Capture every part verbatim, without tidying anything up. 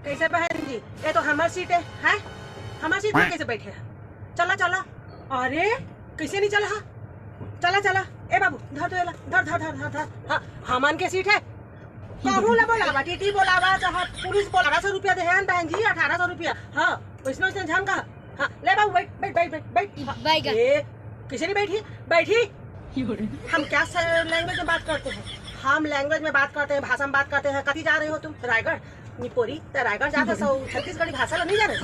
कैसे बहन जी, ये तो हमर सीट है, हैं? हमर सीट में कैसे बैठे हैं? चला, चला। अरे, कैसे नहीं चला हा? चला, चला। ए बाबू, धर तो एला, धर, धर, धर, धर, धर। हाँ, हमन के सीट है। कहूँ ला बोलावा, टीटी बोलावा, चाहे पुलिस बोलावा, अठारह सौ रुपया दे हैं बहन जी, अठारह सौ रुपया। हाँ, वैसने, वैसने झन कहा। हाँ, ले बाबू, बैठ, बैठ, बैठ, बैठ, बैठ। बैगन। ए, कैसे नहीं बैठी? बैठी। हम क्या लैंग्वेज में बात करते हैं? हम लैंग्वेज में बात करते हैं, भाषा में बात करते हैं। कति जा रहे हो तुम? रायगढ़? निपोरी? त रायगढ़ जाता सो छत्तीसगढ़ी भाषा ला नहीं जाने?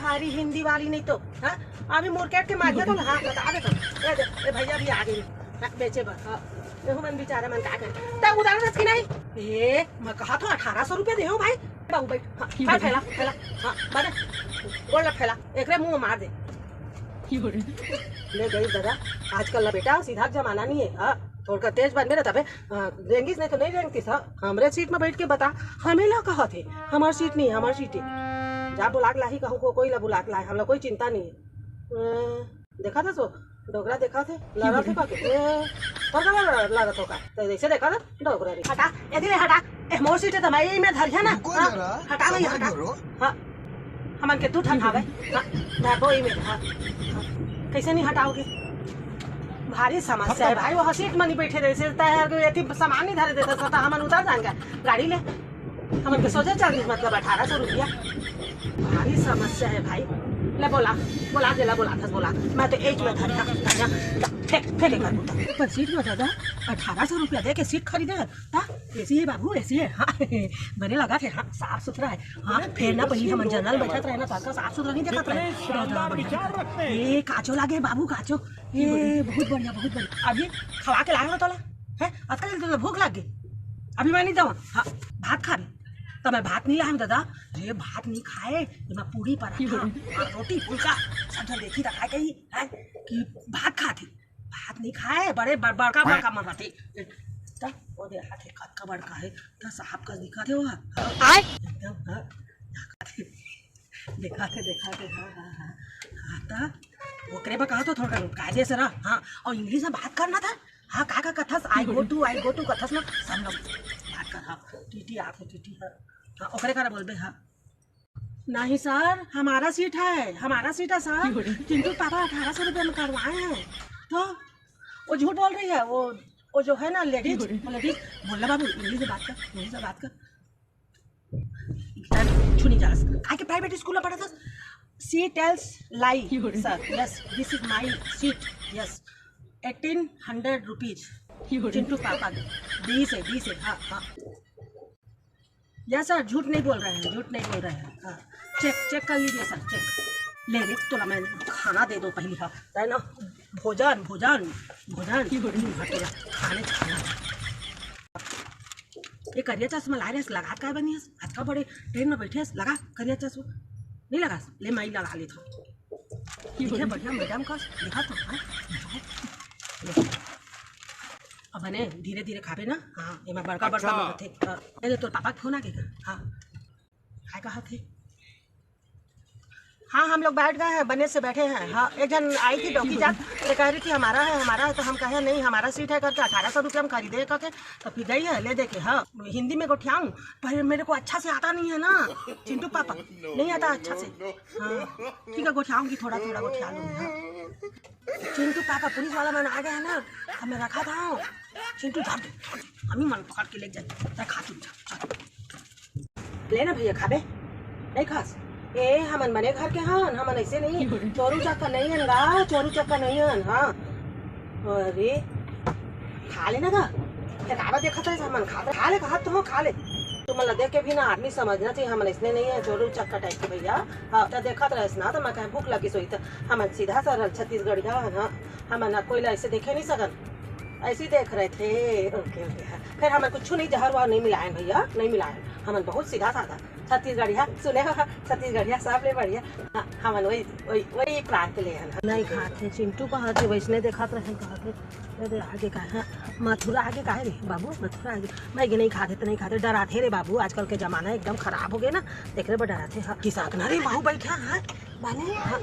भारी हिंदी वाली नहीं तो, हाँ? अभी मुरकेट के मारिया तो, हाँ, बता दे तो। ए दे, ए भैया भी आ गए, हाँ, बेचे बर, हाँ। एहू मन बेचारा मन का करे? त उतारा रस की नहीं? ए, मैं कहा तो अठारह सौ रुपया दे हो भाई। बाबू बैठ, हाँ, फैला, फैला, फैला, हाँ, बने, गोड़ लग फैला, एकरे मुंह में मार दे। ले गई दादा, आजकल ला बेटा सीधा जमाना नहीं है, हाँ, थोड़का तेज बनबे ना तबे, हाँ, रेंगिस नहीं तो नहीं रेंगतिस, हाँ, हमरे सीट में बैठ के बता, हमें ला कहा थे, हमार सीट नहीं है, हमार सीट है, जा बुला के लाही कहूँ को, कोई ला बुला के लाए, हम लोग कोई चिंता नहीं है। अं, देखा था सो, डोकरा देखा थे, लड़ा थे का के? ए, तोर का लड़ा, लड़ा तो का? तो जैसे देखा था, डोकरा रे। हटा, एदी ले हटा। ए, मोर सीट है तो मैं यही में धरिया ना। रुको हाँ, जरा, हटा नहीं, सबर हटा। करो। हाँ, हमन के दू ठन हवे। हाँ, धरबो ही में। हाँ, हाँ। कैसे नहीं हटाओगे? भारी समस्या है भाई, वो सीट में नहीं बैठे रहे, सिर्फ तैयार को एती सामान नहीं धरे देता, तो हमन उतर जाएंगे गाड़ी ले। हमन के सोचे चल रही, मतलब अठारह सौ रुपया। भारी समस्या है भाई। ले बोला, बोला दे ला, बोला था, बोला। मैं तो एज में धरिया, धरिया। फेंक, फेंक कर बोला। पर सीट में दादा, अठारह सौ रुपया दे के सीट खरीदे है। हाँ, एसी है बाबू, एसी है। हाँ, बने लगा थे। हाँ, साफ सुथरा है। हाँ, फेर ना पहली हमन जनरल बैठत रहे ना, तो आजकल साफ सुथरा नहीं देखत रहे। कितने शानदार विचार रखते हैं। ये काचो लागे बाबू, काचो। ये बहुत बढ़िया, बहुत बढ़िया। अभी खवा के लाए हो तोला? हैं? आजकल तो भूख लग गई। अभी मैं नहीं जाऊँ। हाँ, भात खा भी। तो मैं भात नहीं लाया दादा। ये भात नहीं खाए, ये मैं पूरी पराठा और रोटी फुल्का सब जन देखी रखा कही है कि भात खाते। भात नहीं खाए, बड़े बड़-, बड़का बड़का मन रहते। तो वो दे हाथ है, कतका बड़का है, तो साहब का दिखा थे वो। आए? एकदम, हाँ। देखा थे, देखा थे, हाँ, हाँ, हाँ। हाँ, तो ओकरे बा कहा तो थोड़ा कायदे से रह, हाँ, और इंग्लिश में बात करना था। हाँ, का, का कथस, "I go to, I go to" कथस ना, सब लोग बात कर, हाँ, टीटी आथे, टीटी, हाँ, हाँ, ओकरे करा बोलबे, हाँ। नहीं सर, हमारा सीट है, हमारा सीट है सर। चिंटू पापा अठारह सौ रुपये में करवाए हैं, तो वो झूठ बोल रही है, वो, वो जो है ना लेडीज, लेडीज, बोल रहा बाबू, इंग्लिश में बात कर, इंग्लिश में बात कर। छुनी जा रहा, काहे के प्राइवेट स्कूल में पढ़ा था? She tells lie, sir. Yes, this is my seat. Yes, eighteen hundred rupees. Chintu papa के बीस है, बीस है। हाँ, हाँ। यस सर, झूठ नहीं बोल रहे हैं, झूठ नहीं बोल रहे हैं। हाँ, चेक, चेक कर लीजिए सर, चेक। ले रे, तोला मैं खाना दे दो पहली। हाँ, है ना? भोजन, भोजन, भोजन। खाने, खाना। ये करिया चश्मा लाए रहे, लगा काय बनी है? आज का बड़े ट्रेन में बैठे हैं, लगा करिया चश्मा। नहीं लगा? ले, मैं ही लगा लेता हूँ। ठीक है, बढ़िया मैडम का देखा तो, हाँ? ले। अब बने धीरे धीरे खाबे ना। हाँ, एमा बड़का बड़का अच्छा। मांगथे। हाँ, ये तोर पापा के फोन आ गए का? हाँ, काय कहा थे? हाँ, हम लोग बैठ गए हैं, बने से बैठे हैं। हाँ, एक जन आई थी डौकी जात, ये कह रही थी हमारा है, हमारा है, तो हम कहे नहीं, हमारा सीट है करके अठारह सौ रुपये हम खरीदे करके, तो फिर गई है ले देके। हाँ, हिंदी में गोठियाऊँ, पर मेरे को अच्छा से आता नहीं है ना चिंटू पापा, नहीं आता अच्छा से। हाँ, ठीक है, गोठियाऊँगी, थोड़ा थोड़ा गोठिया लूँगी। हाँ। चिंटू पापा पुलिस वाला मन आ गए हैं ना, अब मैं रखा था। चिंटू झाड़ दे, झाड़ दे। हम ही मन पकड़ के ले जाए, रखा तू, झाड़, झाड़। ले ना भैया, खाबे? नहीं खास? ए, हमन बने घर के हन, हमन ऐसे नहीं। चोरू चक्का नहीं हन गा, चोरू चक्का नहीं हन, हाँ। अरे, खा लेना गा। फेर काबर देखत रहे, हमन खात, खा ले, खात तो हो, खा ले। तुमन ला देख के भी ना आदमी समझना चाहिए, हमन ऐसने नहीं है, चोरू चक्का टाइप के भैया। हाँ, तो देखत रहे ना, तो मैं कहे भूख लगी सोई, तो हमन सीधा सरल छत्तीसगढ़िया हन, हाँ। हमन ना कोई ला ऐसे देखे नहीं सकन, ऐसे ही देख रहे थे। ओके, ओके, हाँ। फिर हमन कुछ नहीं, जहर वहर नहीं मिलायन भैया, नहीं मिलायन। हमन बहुत सीधा साधा छत्तीसगढ़िया, सुने हो? छत्तीसगढ़िया सबले बढ़िया। हाँ, हमन वही, वही, वही प्रांत ले हन। नहीं खात हे, चिंटू कहत हे, वैसने देखत रहे, कहत हे। ये दे आगे का है, मथुरा आगे का है रे बाबू, मथुरा आगे। मैं ये नहीं खाते तो नहीं खाते, डराते रे बाबू, आजकल के जमाना एकदम खराब हो गया ना, देख रे बा डराते। हाँ, किसाक ना रे बाबू बैठा, हाँ, बाने, हाँ।